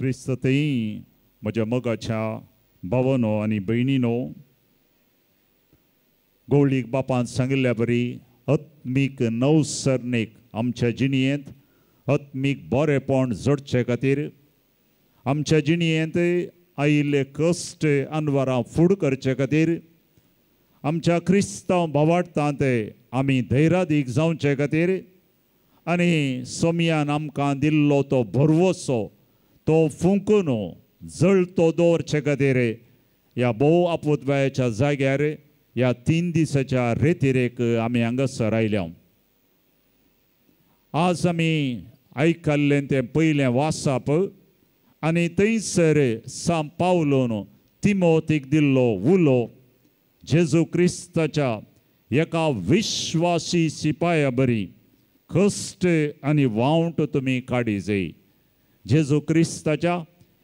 क्रिस्ततय म्हज्या मोगाच्या भावानो आनी भयणीनो, गवळीक बापान सांगिल्ल्या बरी आत्मीक नवसरणीक आमच्या जिणयेंत आत्मीक बरेपण जोडचे खातीर आमच्या जिणयेंत आयिल्ले कश्ट अनवरां फूड करचे खातीर आमच्या क्रिस्तांव भावार्थांत आमी धैर्यादीक जावचे खातीर आनी सोमयान आमकां दिल्लो तो भरवसो तो फुंकून जळतो दवरचे खातीर ह्या भोव आपुतबायेच्या जाग्यार ह्या 3 दिसाच्या रेतिरेक आमी हांगासर आयल्या. आज आमी आयकल्लें तें पयलें वासाप आनी थंयसर सांत पावलोन तिमोतीक दिल्लो उलो जेजू क्रिस्ताच्या एका विश्वासी सिपाया बरी कश्ट आनी वावट तुमी काडी जाय. जेजू क्रिस्ताच्या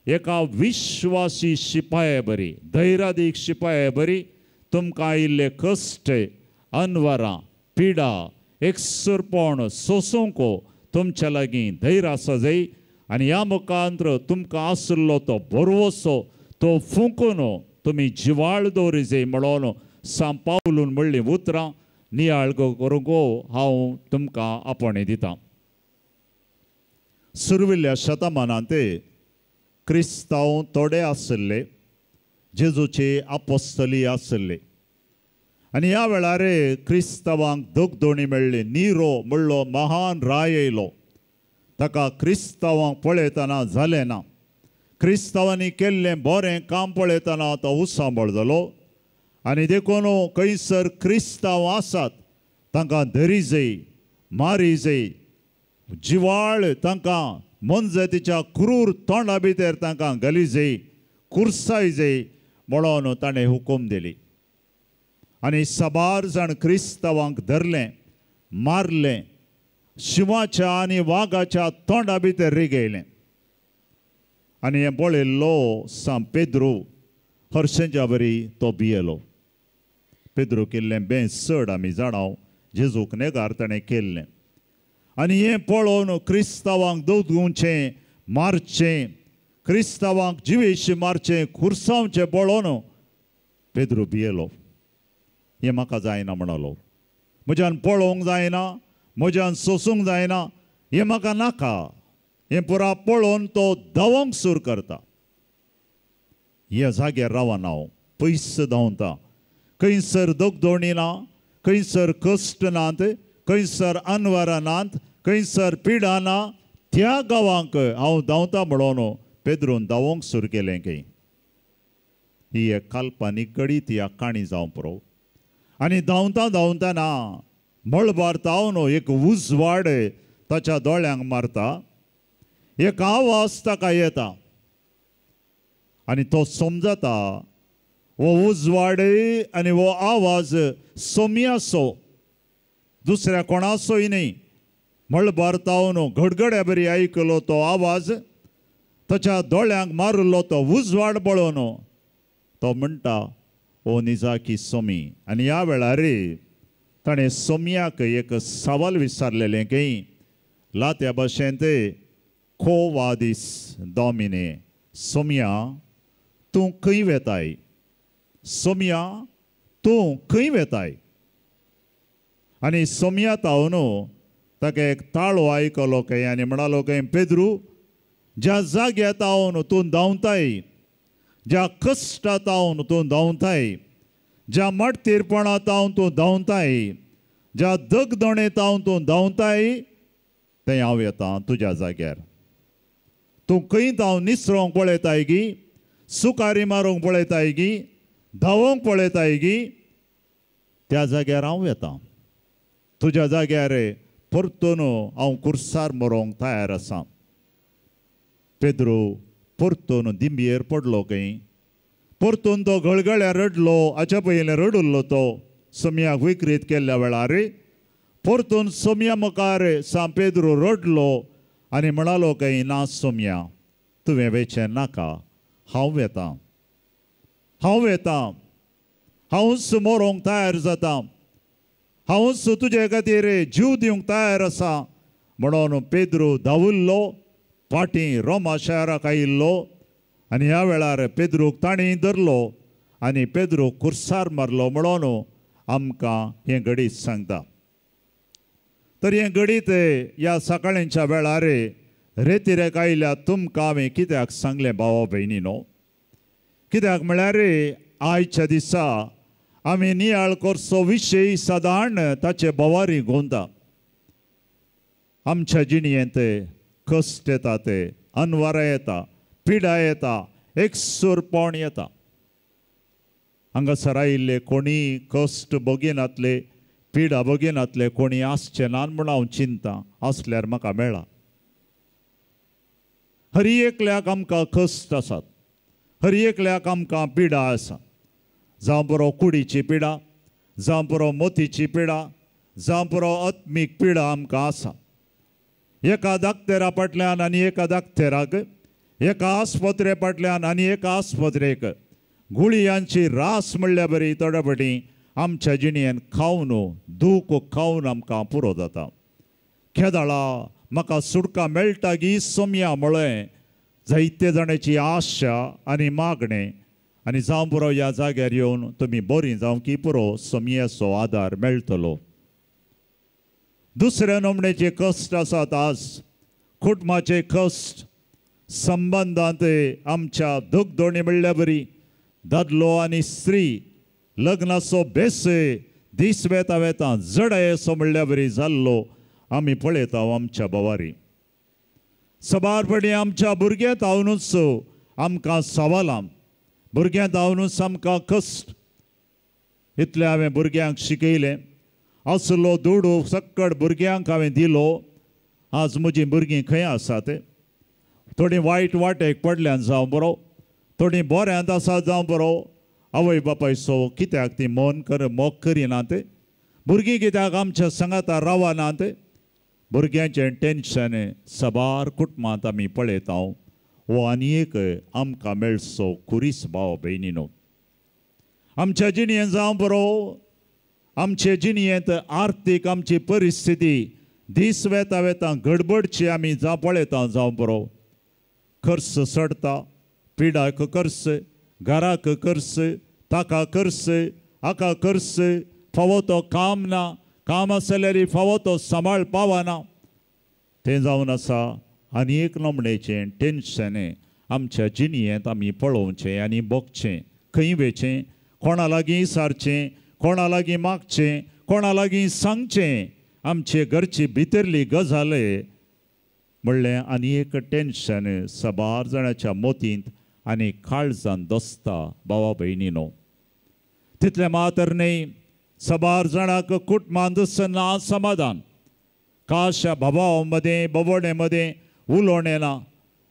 एका विश्वासी शिपाया बरी धैर्यादीक शिपाया बरी तुमकां आयिल्ले कश्ट अनवरां पिडा एकसुरपण सोसूंक तुमच्या लागीं धैर्य आसा जाय आनी ह्या मुखांत्र तुमकां आशिल्लो तो भरवसो तो फुंकून तुमी जिवाळ दवरी जाय म्हणून सांत पावलून म्हणलीं उतरां नियाळ करूंक हांव तुमकां आपोवणें दितां. सुरविल्ल्या शतमानांत क्रिस्तांव थोडे आशिल्ले, जेजूचे आपोस्तली आशिल्ले आनी ह्या वेळार क्रिस्तांवांक दगदोणी मेळ्ळी. निरो म्हणलो महान राय येयलो, ताका क्रिस्तांवांक पळयतना जालें ना. क्रिस्तांवांनी केल्लें बरें काम पळयतना तो उसांबळ जालो आनी देखून खंयसर क्रिस्तांव आसात तांकां धरी जाय, मारी जाय, जिवाळ तांकां मनजातीच्या क्रूर तोंडा भितर तांकां घाली जाय, कुर्साय जाय म्हणून ताणें हुकूम दिली आनी साबार जाण क्रिस्तांवांक धरलें, मारलें, शिंवाच्या आनी वागाच्या तोंडा भितर रिगयलें. आनी हें पळयल्लो सांत पेद्रू हरशेंच्या बरी तो भियेलो. पेद्रू केल्लें बेंस चड आमी जाणाव, जेजूक नेगार ताणें केल्लें आनी हें पळोवन क्रिस्तांवांक दवगुवचें, मारचें, क्रिस्तांवांक जिवेशी मारचें, खुर्सावचें पळोवन पेद्रू भियेलो. हें म्हाका जायना म्हणालो, म्हज्यान पळोवंक जायना, म्हज्यान सोसूंक जायना, हें म्हाका नाका. हें पुरा पळोवन तो धांवंक सूर करता. ह्या जाग्यार रावना हांव, पयस धांवता, खंयसर दगदोणी ना, खंयसर कश्ट नात, खंयसर अनवरां नात, खंयसर पिडा ना, त्या गांवांक हांव धांवता म्हणून पेद्रून धांवंक सुरू केलें. खंय ही एक काल्पनीक घडीत ह्या काणी जावं पुरो. आनी धांवता धांवतना मळबार तावन एक उजवाड ताच्या दोळ्यांक मारता, एक आवाज ताका येता आनी तो समजता हो उजवाड आनी हो आवाज सोमयाचो, दुसऱ्या कोणाचोय न्ही. मळबार तावन घडघड्या बरी आयकलो तो आवाज, ताच्या दोळ्यांक मारिल्लो तो उजवाड पळोवन तो म्हणटा, ओ निजाकी सोमी. आनी ह्या वेळार ताणें सोमयाक एक सवाल विचारलेलें की लात्या भाशेंत को वादीस डॉमिने, सोमया तूं खंय वेताय, सोमया तूं खंय वेताय. आनी सोमया तावन ताका एक ताळो आयकलो खंय आनी म्हणालो खंय, पेद्रू, ज्या जाग्या तावन तूं धांवताय, ज्या कश्टा तावन तूं धांवताय, ज्या मटतीरपणा तावन तूं धांवताय, ज्या दगदणे तावन तूं धांवताय, थंय हांव येता तुज्या जाग्यार. तूं खंय तावन निसरोंक पळयताय गी, सुकारी मारूंक पळयताय गी, धांवोंक पळयताय गी, त्या जाग्यार हांव येता. तुज्या जाग्यार परतून हांव कुर्सार मरोंक तयार आसा. पेद्रू परतून दिंबयेर पडलो खंय, परतून तो गळगळ्या रडलो. हाच्या पयलीं रडुल्लो तो सोमयाक विक्रीत केल्ल्या वेळार. परतून सोमया मुखार सांत पेद्रू रडलो आनी म्हणालो खंय, ना सोमया, तुवें वेचें नाका, हांव वेतां, हांव वेतां, हांवूच मरोंक तयार जाता, हांवूच तुजे खातीर जीव दिवंक तयार आसा म्हणून पेद्रू धांविल्लो. फाटीं रोमा शहराक आयिल्लो आनी ह्या वेळार पेद्रूक तांणी धरलो आनी पेद्रूक कुर्सार मारलो म्हणून आमकां हें घडीत सांगता. तर हें घडीत ह्या सकाळींच्या वेळार रेतिरेक आयल्या तुमकां हांवें कित्याक सांगलें भावा भयणीनो? कित्याक म्हळ्यार आयच्या दिसा आमी नियाळ करचो विशय सादारण ताचे भोवारी घुंवता. आमच्या जिणयेंत कश्ट येता, ते अनवरां येता, पिडा येता, एकसूरपण येता. हांगासर आयिल्ले कोणी कश्ट भोगिनातले, पिडा भोगिनातले कोणी आसचे ना म्हूण हांव चिंता आसल्यार म्हाका मेळा. हर एकल्याक आमकां कश्ट आसात, हर एकल्याक आमकां पिडा आसा. जावं पुरो कुडीची पिडा, जावं पुरो मोतीची पिडा, जावं पुरो आत्मीक पिडा आमकां आसा. एका दाक्तेरा फाटल्यान आनी एका दाक्तेराक, एका आस्पत्रे फाटल्यान आनी एका आस्पत्रेक गुळयांची रास म्हणल्या बरी थोड्या फावटी आमच्या जिणेन खावन दूख खावन आमकां पुरो जाता. केदाळा म्हाका सुटका मेळटा गी सोमया म्हळें जायते जाणांची आशा आनी मागणें आनी जावं पुरो ह्या जाग्यार येवन तुमी बरीं जावं की पुरो सोमयेचो आदार मेळटलो. दुसऱ्या नमणेचे कश्ट आसात आज, कुटुंबाचे कश्ट, संबंदांत आमच्या दुखदोणी म्हणल्या बरी दादलो आनी स्त्री लग्नाचो बेस दीस वेता वेता जडायेसो म्हणल्या बरी जाल्लो आमी पळयता आमच्या भोवारी. सबार पडी आमच्या भुरग्यांत हांवनूच आमकां सवालां, भुरग्यांत हांवनूच आमकां कश्ट. इतलें हांवें भुरग्यांक शिकयलें, आसलो दुडू सक्कड भुरग्यांक हांवें दिलो. आज म्हजीं भुरगीं खंय आसात? थोडीं वायट वाटेक पडल्यान जावं बरो, थोडीं बऱ्यांत आसा जावं बरो. आवय बापायचो कित्याक ती मन कर मोग करिनात? भुरगीं कित्याक आमच्या सांगाता रावनात? भुरग्यांचें टेन्शन सबार कुटुंबांत आमी पळयता. हो आनी एक आमकां मेळचो खुरीस भाव भयणीनो. आमच्या जिणेंत जावं बरो, आमचे जिणेंत आर्थीक आमची परिस्थिती दीस वेता वेता गडबडची आमी जावं पळयता जावं बरो. खर्च चडटा, पिडाक खर्च, घराक खर्च, ताका खर्च, हाका खर्च, फावो तो काम ना, काम आसल्यार फावो तो सांबाळ पावना. तें जावन आसा आनी एक नमणेचें टेन्शन आमच्या जिणेंत आमी पळोवचें आनी भोगचें. खंय वेचें, कोणा लागीं सारचें, कोणा लागीं मागचें, कोणा लागीं सांगचें आमचे घरची भितरली गजाल म्हणलें आनी एक टेन्शन सबार जाणाच्या मोतींत आनी काळजान दसता भावा भयणीनो. तितलें मात्र न्हय, सबार जाणांक कुटुंबांत ना समाधान, काशा भावा मदें बोबोणे मदें उलोवणें ना,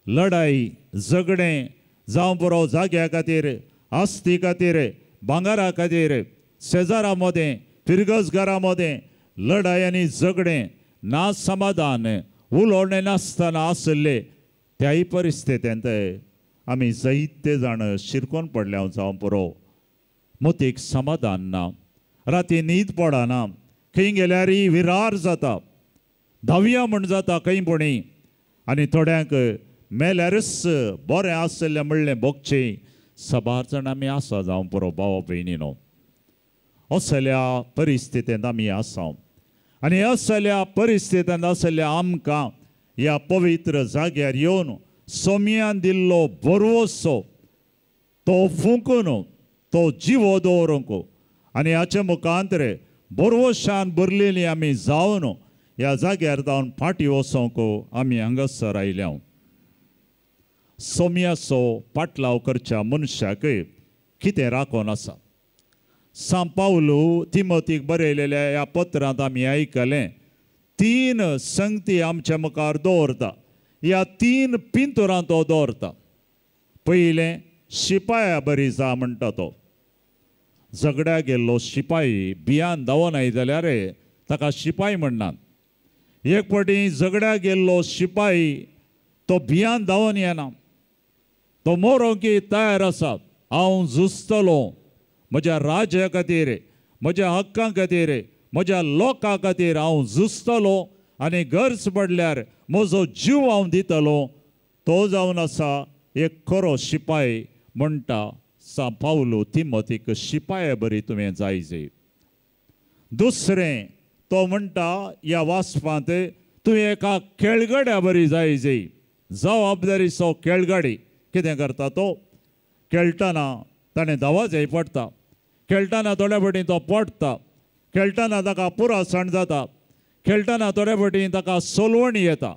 लडाई झगडें जावं पुरो जाग्या खातीर, आस्ती खातीर, भांगरा खातीर, शेजारा मदें, फिरगज घरा मदें लडाई आनी झगडें ना समाधान, उलोवणें नासतना आशिल्ले. त्याय परिस्थितींत आमी जायते जाण शिरकोन पडल्या जावं पुरो. मोतीक समाधान ना, राती न्हीद पडना, खंय गेल्यार विरार जाता, धांवया म्हूण जाता खंय पुणी. आनी थोड्यांक मेल्यारच बरें आशिल्लें म्हणलें भोगचें सबार जाण आमी आसा जावं पुरो भावा भयणीनो. असल्या परिस्थितींत आमी आसा आनी असल्या परिस्थितींत आशिल्ल्या आमकां ह्या पवित्र जाग्यार येवन सोमयान दिल्लो भरवसो तो फुंकून तो जिवो दवरूंक आनी हाचे मुखांतर भरवशान भरलेली आमी जावन ह्या जाग्यार जावन फाटीं वचोंक आमी हांगासर आयल्या. सोमयाचो पाटलाव करच्या मनशाक कितें राखून आसा? सांत पावलू तिमोतीक बरयलेल्या ह्या पत्रांत आमी आयकलें, तीन संगती आमच्या मुखार दवरता. ह्या तीन पिंतुरां तो दवरता. पयलें शिपाया बरी जा म्हणटा तो. झगड्या गेल्लो शिपाई भियान धांवनाय जाल्यार ताका शिपाय म्हणनात. एक फावटी झगड्या गेल्लो शिपाई तो भियान धांवन येना, तो मरोंक तयार आसा. हांव झुजतलो म्हज्या राज्या खातीर, म्हज्या हक्कां खातीर, म्हज्या लोकां खातीर हांव झुजतलो आनी गरज पडल्यार म्हजो जीव हांव दितलो. तो जावन आसा एक खरो शिपाय म्हणटा सा पावलो तिमोतीक शिपाया बरी तुवें जायजे. दुसरें तो म्हणटा ह्या वाचपांत तुवें एका खेळगड्या बरी जायजे. जबाबदारीचो खेळगाडी कितें करता तो खेळटना ताणें धांवचें पडटा, खेळटना थोड्या फावटी तो पडटा, खेळटना ताका पुरासण जाता, खेळटना थोड्या फावटी ताका सोलवणी येता.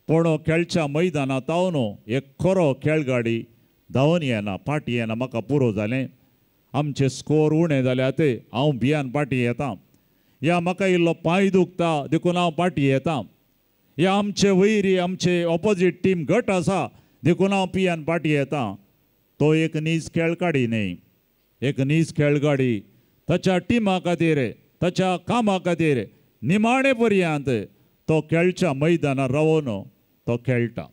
पूण खेळच्या मैदानांत तावन एक खरो खेळगाडी धांवन येना, फाटीं येना. म्हाका पुरो जालें, आमचे स्कोर उणें जाल्यात, हांव भियान फाटीं येता, या म्हाका इल्लो पांय दुखता देखून हांव फाटीं येता, या आमचे वैरी आमचे ऑपोजीट टीम घट आसा देखून हांव पियान फाटीं येता. तो एक नीज खेळगाडी न्हय. एक नीज खेळगाडी ताच्या टिमा खातीर ताच्या कामा खातीर निमाणे पर्यंत तो खेळच्या मैदानार रावन तो खेळटा.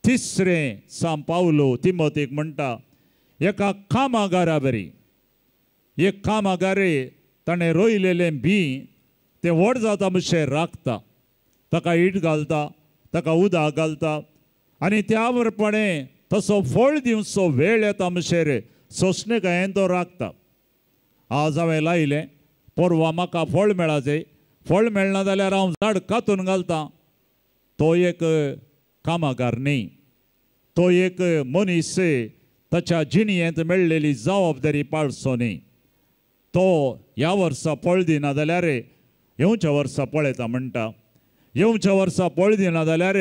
तिसरें सांव पावलो तिमोतीक म्हणटा एका कामागारा बरी. एक कामागारे ताणें रोयलेलें बी तें व्हड जाता मातशें राखता, ताका it घालता, ताका उदक घालता आनी त्या बरोबरपणे तसो फळ दिवचो वेळ येता मातशें सोंसणीकायेन तो राखता. आज हांवें लायलें, परवां म्हाका फळ मेळाचें, फळ मेळना जाल्यार हांव झाड कातून घालतां. तो एक कामागार न्ही, तो एक मनीस ताच्या जिणयेंत मेळ्ळेली जबाबदारी पाळचो न्ही. तो ह्या वर्सा फळ दिना जाल्यार येवच्या वर्सा पळयता म्हणटा, येवच्या वर्सा फळ दिना जाल्यार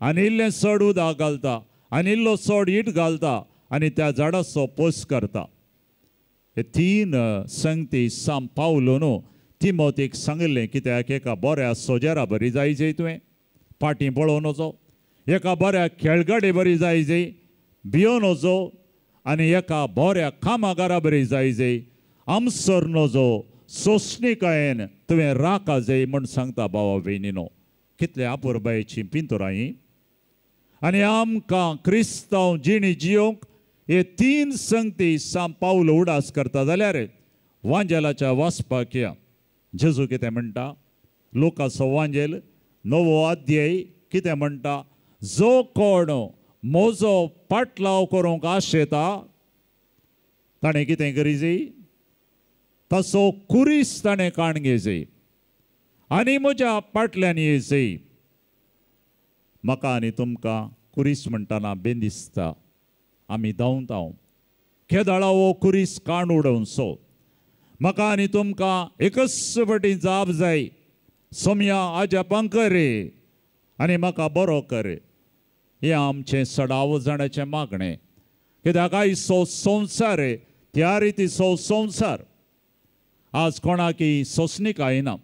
आनी इल्लें चड उदक घालता आनी इल्लो चड it घालता आनी त्या झाडाचो पोस करता. हे तीन संगती सांव पावलो न्हू तिमोतीक सांगिल्लें कित्याक एका बऱ्या सोजेरा बरी जायजे तुवें फाटीं पळोवन वचो, एका बऱ्या खेळगडे बरी जायजे भियोन वचो आनी एका बऱ्या कामागारा बरी जायजे आमसर नजो सोंसणीकायेन तुवें राखा जाय म्हूण सांगता भावा भयणीनो. कितले अपुरबायेचीं पिंतुरां हीं. आनी आमकां क्रिस्तांव जिणी जियोंक हे तीन संगती सांव पावलो उडास करता जाल्यार वांजेलाच्या वाचपाक या. जेजू कितें म्हणटा लुकाचो वांजेल 9वो अध्याय कितें म्हणटा, जो कोण म्हजो पाटलाव करूंक आशेता ताणें कितें करीजे, तसो कुरीस ताणें काण घेयचे आनी म्हज्या पाटल्यान येयचे. म्हाका आनी तुमकां कुरीस म्हणटना बेन दिसता आमी धांवता केदाळा हो कुरीस काण उडोवचो. म्हाका आनी तुमकां एकच फावटी जाप जाय, सोमया आज्यापां कर आनी म्हाका बरो कर. हें आमचें सडाव जाणाचें मागणें कित्याक आयचो संवसार त्या रितीचो संवसार. आज कोणाकी सोंसणीकाय ना.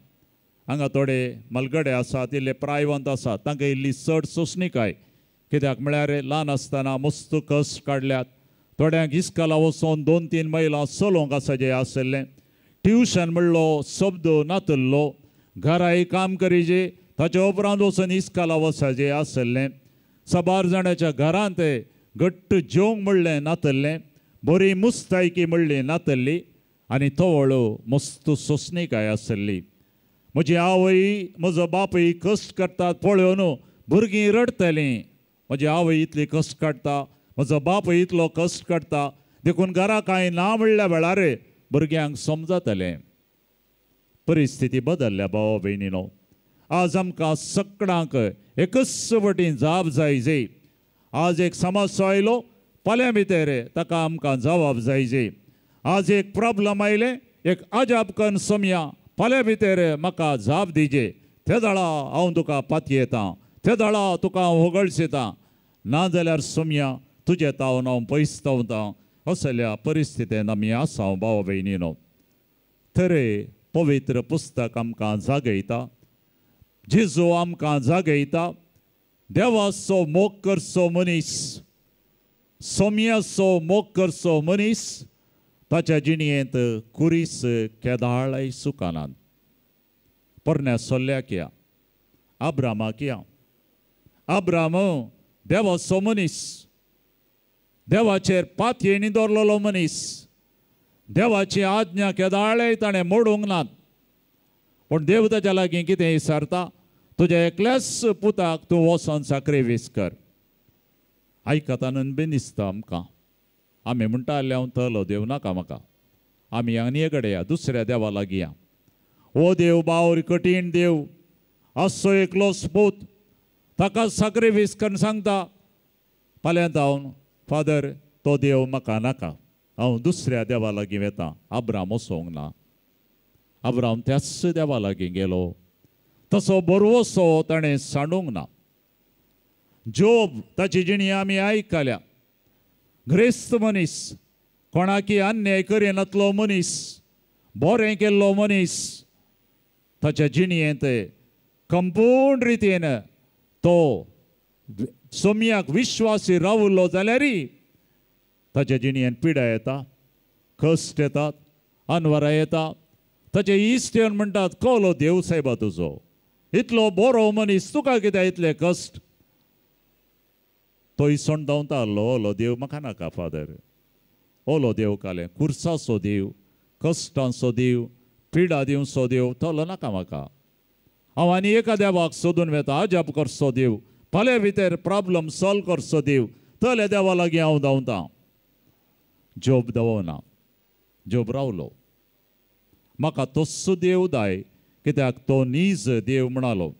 हांगा थोडे मलगडे आसात, इल्ले प्रायवंत आसात, तांकां इल्ली चड सोंसणीकाय कित्याक म्हळ्यार ल्हान आसतना मस्त कश्ट काडल्यात. थोड्यांक इस्कोला वचोन 2-3 मैलां चलोवंक आसा जें आशिल्लें, ट्युशन म्हणलो शब्द नातल्लो, घराय काम करीजे ताचे उपरांत वचून इस्कोला वचपाचें आशिल्लें. साबार जाणाच्या घरांत घट्ट जेवंक म्हणलें नातल्लें, बरी मुस्तायकी म्हणली नातल्ली आनी तवळ मस्त सोंसणीकाय आशिल्ली. म्हजी आवय म्हजो बापूय कश्ट करतात पळोवन भुरगीं रडटलीं, म्हजी आवय इतली कश्ट काडटा, म्हजो बापूय इतलो कश्ट काडटा, देखून घरा कांय ना म्हणल्या वेळार भुरग्यांक समजतलें. परिस्थिती बदल्ल्या भावा भयणीनो. आज आमकां सगळ्यांक एकच वटेन जाप जायजे. आज एक समस्या आयलो फाल्यां भितर ताका आमकां जबाब जायजे. आज एक प्रॉब्लम आयलें एक अजाप कन्न सोमया फाल्यां भितर म्हाका जाप दिजे, ते दाळा हांव तुका पातयेतां, ते दाळा तुका हांव होगळशेतां, ना जाल्यार सोमया तुजे तावन हांव पयस धांवतां. असल्या परिस्थितीन आमी आसा भावा भयणीनो. तर पवित्र पुस्तक आमकां जागयता, जेजू आमकां जागयता. देवाचो मोग करचो मनीस, सोमयाचो मोग करचो मनीस ताच्या जिणयेंत कुरीस केदाळय सुकानात. पोरण्या सोल्ल्याक या, आब्रामाक या. आब्राम देवाचो मनीस, देवाचेर पातयेणी दवरलेलो मनीस, देवाची आज्ञा केदाळय ताणें मोडूंक नात. पूण देव ताच्या लागीं कितें विचारता, तुज्या एकल्याच पुताक तूं वचोन साक्रिफीस कर. आयकतानून बी दिसता आमकां. आमी म्हणटा हांव तलो देव नाका म्हाका, आमी आनी कडेन या, दुसऱ्या देवा लागीं या. हो देव बावर कठीण देव, आसचो एकलोच पूत, ताका साक्रिफीस करून सांगता. फाल्यां हांव फादर तो देव म्हाका नाका, हांव दुसऱ्या देवा लागीं वेता. अब्राम वचोंक ना, अब्राम त्याच देवा लागीं गेलो. तसो बरवसो ताणें सांडूंक ना. जोब ताची जिणी आमी आयकल्या. ग्रेस्त मनीस, कोणाकी अन्याय करिनातलो मनीस, बरें केल्लो मनीस, ताच्या जिणयेंत कंपूर्ण रितीन तो सोम्याक विश्वासी रावलो जाल्यारय ताच्या जिणयेन पिडा येता, कश्ट येतात, अनवरां येता. ताचे इश्ट येवन म्हणटात, कोलो देव सायबा तुजो, इतलो बरो मनीस, तुका कित्याक इतले कश्ट? तो इसवण धांवता, ओलो देव म्हाका नाका फादर, ओलो देव कालें कुर्साचो देव, कश्टांचो देव, पिडा दिवचो देव, तलो नाका म्हाका. हांव आनी एका देवाक सोदून वेता, अजाप करचो देव, फाल्यां भितर प्रॉब्लम सॉल्व करचो देव, तल्या देवा लागीं हांव धांवता. जोब धांवना, जोब रावलो. म्हाका तस्सो देव दाय, कित्याक तो नीज देव म्हणालो.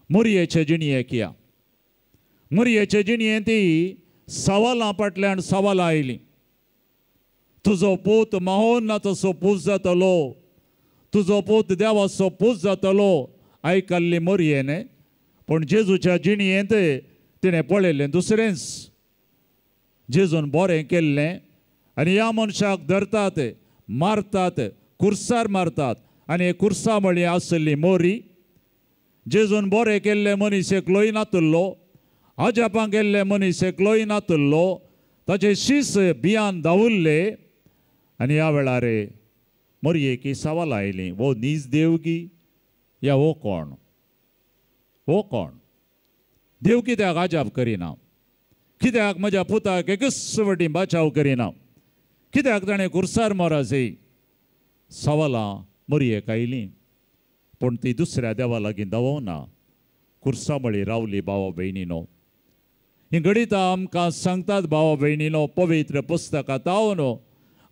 मोरयेचे जिणयेक या, मोरयेचे जिणयेंत ती सवालां फाटल्यान सवालां आयलीं. तुजो पूत महोन्नाथाचो पूत जातलो, तुजो पूत देवाचो पूत जातलो, आयकल्ली मोरयेन. पूण जेजूच्या जिणयेंत तिणें पळयलें दुसरेंच. जेजून बरें केल्लें आनी ह्या मनशाक धरतात, मारतात, कुर्सार मारतात. आनी कुर्सा मळी आसली मोरी. जेजून बरें केल्ले मनीस एकलोय नातुल्लो, अजापां केल्ले मनीस एकलोय नातुल्लो, ताचे शीस बियान धांवुल्ले. आनी ह्या वेळार मोरयेक सवाल आयलीं, हो नीज देव गी या हो कोण? हो कोण? देव कित्याक अजाप करिना? कित्याक म्हज्या पुताक एकच वटी बचाव करिना? कित्याक ताणें कुर्सार मोराजी? सवालां मोरयेक आयलीं, पूण ती दुसऱ्या देवा लागीं धांवना, कुर्सा मळी रावली. भावा भयणीनो, हीं घडितां आमकां सांगतात भावा भयणीनो, पवित्र पुस्तकां तावन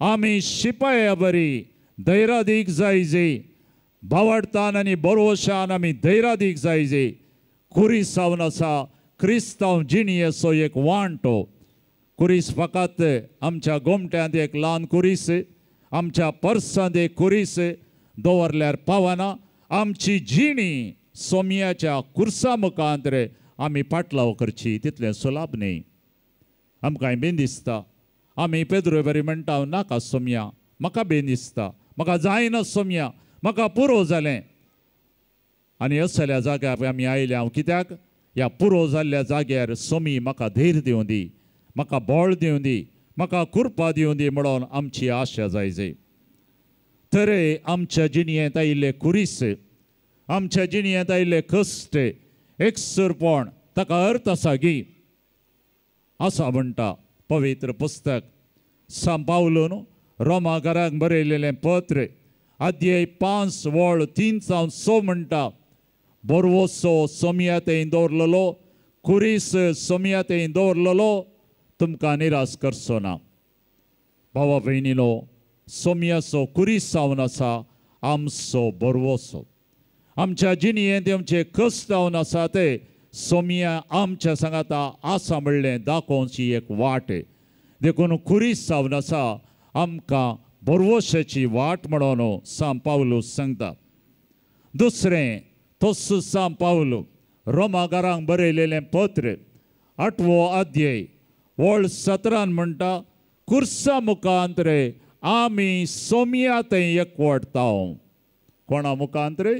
आमी शिपाया बरी धैरादीक जायजे, भावार्थान आनी बरोवशान आमी धैरादीक जायजे. कुरीस जावन आसा क्रिस्तांव जिणयेचो एक वांटो. कुरीस फकत आमच्या गोमट्यांत एक ल्हान कुरीस, आमच्या पर्सांत एक कुरीस दवरल्यार पावना. आमची जिणी सोम्याच्या कुर्सा मुखांत आमी पाटलाव करची तितलें सुलाभ न्ही. आमकां बेन दिसता, आमी पेद्रो बरी म्हणटा, नाका सोम्या, म्हाका बेन दिसता, म्हाका जायना सोम्या, म्हाका पुरो जालें. आनी असल्या जाग्यार आमी आयल्या हांव कित्याक? ह्या पुरो जाल्ल्या जाग्यार सोमी म्हाका धैर्य दिवं दी, म्हाका बळ दिवं दी, म्हाका कृपा दिवं दी म्हणून आमची आशा जायजे. तर आमच्या जिणयेंत आयिल्ले कुरीस, आमच्या जिणयेंत आयिल्ले कश्ट, एकसुरपण, ताका अर्थ आसा गी? आसा म्हणटा पवित्र पुस्तक. सांत पावलून रोमाकारांक बरयलेलें पत्र अध्याय 5 वळ 3 जावन 6 म्हणटा, बरवसो सोम्या थंय दवरलेलो, कुरीस सोम्या थंय दवरलेलो, तुमकां निराश करचो ना. भावा भयणीनो, सोम्याचो कुरीस जावन आसा आमचो बरवसो. आमच्या जिणयेंत आमचे कश्ट जावन आसा ते सोम्या आमच्या सांगाता आसा म्हणलें दाखोवची एक वाट. देखून कुरीस जावन आसा आमकां बरवशाची वाट म्हणून सांत पावलू सांगता. दुसरें, तोच सांत पावलू रोमाकारांक बरयलेलें पत्र 8वो अध्याय वळ 17 म्हणटा, कुर्सा मुखांतरे आमी सोम्या थंय एकवटता. कोणा मुखांतरे?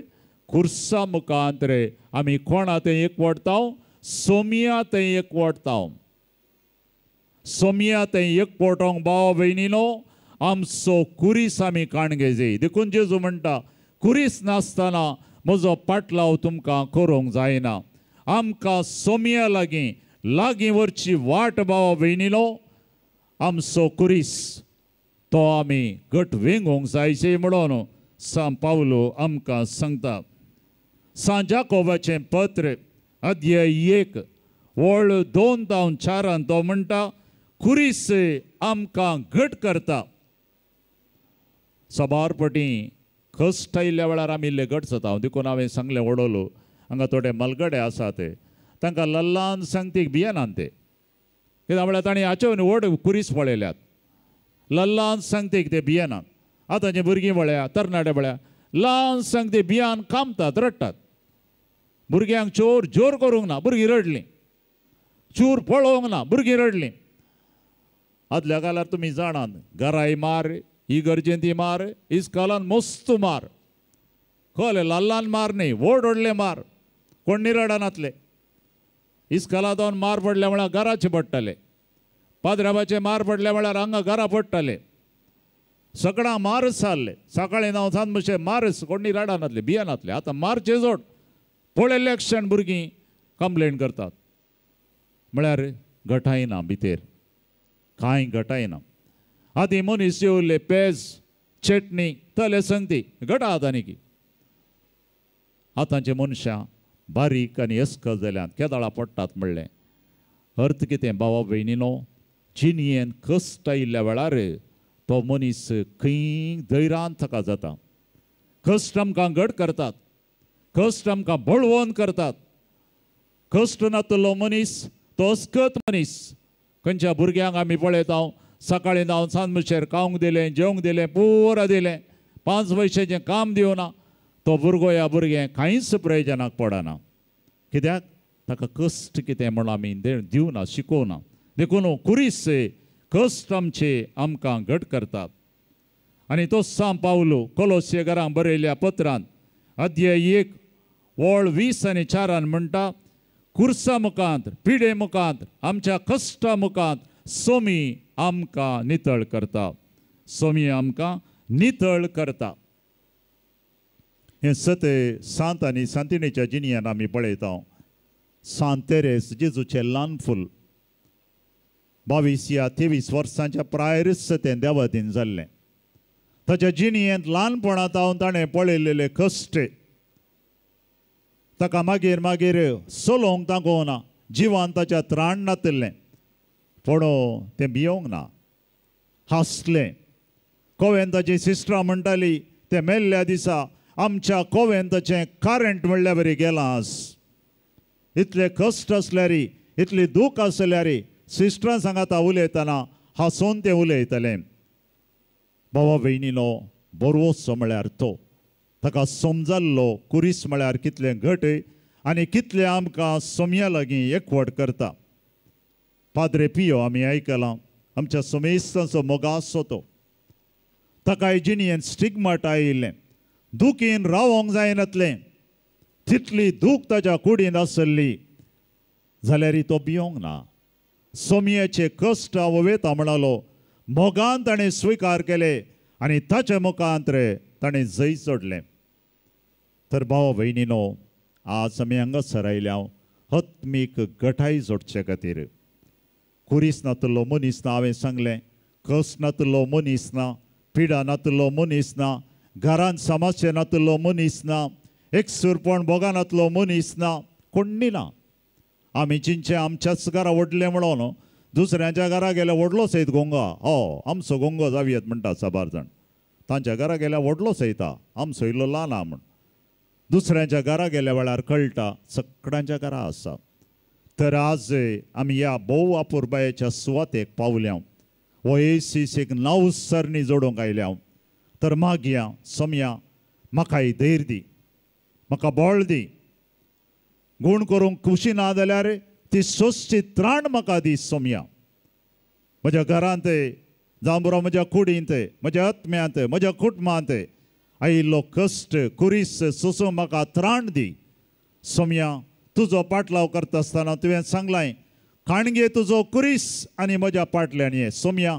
कुर्सा मुखांतरे आमी कोणा थंय एकवटता? सोम्या थंय एकवटता. सोम्या थंय एकवटोंक भाव भयणीनो आमचो कुरीस आमी काणगे. देखून जेजू म्हणटा, कुरीस नासतना म्हजो पाटलाव तुमकां करूंक जायना. आमकां सोम्या लागीं लागीं व्हरची वाट भावा भयणीनो आमचो कुरीस, तो आमी घट वेंगोवंक जायचे म्हणून सांत पावलू आमकां सांगता. सांत जाकोबाचें पत्र अध्याय 1 वळ 2 जावन 4 तो म्हणटा, खुरीस आमकां घट करता. साबार पटी कश्ट आयिल्ल्या वेळार आमी इल्ले घट जाता. देखून हांवें सांगलें वडोलो हांगा थोडे मलगडे आसा ते तांकां लल्लान सांगतीक भियेनात ते, कित्याक म्हळ्यार तांणी हाचे व्हड खुरीस पळयल्यात. लल्लान सांगतीक ते भियेनात. आतांची भुरगीं पळया, तरणाटे पळया, ल्हान सांगती भियान कामतात, रडटात. भुरग्यांक चोर जोर करूंक ना, भुरगीं रडलीं. चूर पळोवंक ना, भुरगीं रडलीं. आदल्या काळार तुमी जाणात, घराय मार, ही गरजेन ती मार, इस्कॉलान मस्त मार, कळ्ळें, ल्हान मार न्ही, व्हड व्हडले मार, कोण निरडनातले. इस्कॉलांत मार पडल्या म्हळ्यार घराचे पडटाले, पाद्राबाचे मार पडल्या म्हळ्यार हांगा घरा पडटाले. सगळां मारच जाल्ले. सकाळीं हांव सांज मातशें मारस, कोण निरडनातले, भियेनातले. आतां मारचे जोड पळयल्ले क्षण भुरगीं कंप्लेन करतात. म्हळ्यार घटायना भितर, कांय घटायना. आदीं मनीस जेवल्ले पेज चटणी तले संगती घटा आतां न्ही की. आतांचे मनशां बारीक आनी अस्कल जाल्यात, केदाळा पडटात म्हणलें. अर्थ कितें भावा भयणीनो, जिणयेन कश्ट आयिल्ल्या वेळार तो मनीस खंय धैर्यान ताका जाता. कश्ट आमकां घट करतात, कश्ट आमकां बळवंत करतात. कश्ट नातलो मनीस तो अस्कत मनीस. खंयच्या भुरग्यांक आमी पळयता, सकाळीं धांवन सांज मातशेर खावंक दिलें, जेवंक दिलें, पुरा दिलें, 5 पयशांचें काम दिवना, तो भुरगो ह्या भुरगें कांयच प्रयोजनाक पडना. कित्याक ताका कश्ट कितें म्हण आमी दिवना, शिकोवना. देखून खुरीस कश्ट आमचे आमकां घट करतात. आनी तो सांत पावलो कोलोसे घरांक बरयल्या पत्रांत अध्याय 1 वळ 20 आनी 4 म्हणटा, खुर्सा मुखांत, पिडे मुखांत, आमच्या कश्टा मुखांत सोमी आमकां नितळ करता, सोमी आमकां नितळ करता. हें सत सांत आनी सांतिणीच्या जिणयेन आमी पळयता. सांत तेरेस जेजूचें ल्हान फूल 22 या 23 वर्सांच्या प्रायरच तें देवादीन जाल्लें. ताच्या जिणयेंत ल्हानपणांत हांव ताणें पळयलेले कश्ट ताका मागीर मागीर चलोवंक तांकोना, जिवान ताच्या त्राण नातिल्लें, पूण तें भियोंक ना, हांसलें. कोवेंताची सिस्टरां म्हणटाली तें मेल्ल्या दिसा आमच्या कोवेंताचें करंट म्हणल्या बरी गेलां आज. इतले कश्ट आसल्यार, इतली दूख आसल्यार सिस्टरां सांगाता उलयतना हांसून तें उलयतलें. भावा भयणीनो, बरोसो म्हळ्यार तो ताका समजाल्लो कुरीस म्हळ्यार कितलें घट आनी कितलें आमकां सोम्या लागीं एकवट करता. पाद्रे पियो आमी आयकलां, आमच्या सोमेस्तांचो मोगासो तो. ताका जिणयेन स्टिग्माट आयिल्लें, दुखीन रावोंक जायनातलें, तितली दूख ताच्या कुडीन आसली, जाल्यार तो भियोंक ना. सोमयेचे कश्ट हांव वेता म्हणालो, मोगान ताणें स्विकार केले आनी ताच्या मुखांत ताणें जैत जोडलें. तर भावा भयणीनो, आज आमी हांगासर आयल्या आत्मीक गठाय जोडचे खातीर. खुरीस नातलो मनीस ना, हांवें सांगलें, कश्ट नातलो मनीस ना, पिडा नातलो मनीस ना, घरांत समस्या नातलो मनीस ना, एकसूरपण भोगा नातलो मनीस ना, कोण्णी ना. आमी चिंचे आमच्याच घरा व्हडलें म्हणून दुसऱ्यांच्या घरा गेल्यार व्हडलो सयत गोंगा, हो आमचो गोंगो जावयेत म्हणटा साबार जाण. तांच्या घरा गेल्यार व्हडलो सयता, आमचो इल्लो ल्हान आहा म्हण. दुसऱ्यांच्या घरा गेल्या वेळार कळटा सगळ्यांच्या घरा आसा. तर आज आमी ह्या भोव अपुरबायेच्या सुवातेक पावल्या, हो एसीसीक नांव सरणी जोडूंक आयल्या. तर मागया सोमया, म्हाकाय धैर्य दी, म्हाका बळ दी, गूण करूंक खुशी ना जाल्यार ती सोंसची त्राण म्हाका दी सोमया. म्हज्या घरांत जावं बरो, म्हज्या कुडींत, म्हज्या आत्म्यांत, म्हज्या कुटुंबांत आयिल्लो कश्ट कुरीस सोसूंक म्हाका त्राण दी सोमया. तुजो पाटलाव करता आसतना तुवें सांगलां, काणगे तुजो कुरीस आनी म्हज्या पाटल्यान ये सोमया.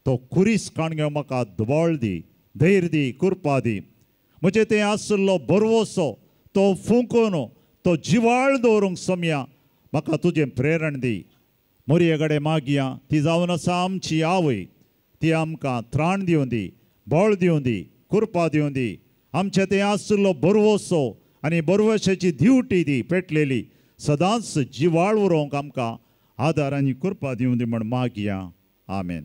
तो कुरीस काणगे म्हाका बळ दी, धैर्य दी, कृपा दी. म्हजे तें आशिल्लो भरवसो तो फुंकून तो जिवाळ दवरूंक सोमया म्हाका तुजें प्रेरण दी. मोरये कडेन मागया, ती जावन आसा आमची आवय, ती आमकां त्राण दिवं दी, बळ दिवं दी, कृपा दिवं दी. आमचे तें आशिल्लो भरवसो आनी भरवशाची दिवटी ती पेटलेली सदांच जिवाळ उरोंक आमकां आदार आनी कृपा दिवंदी म्हण मागयां. आमेन.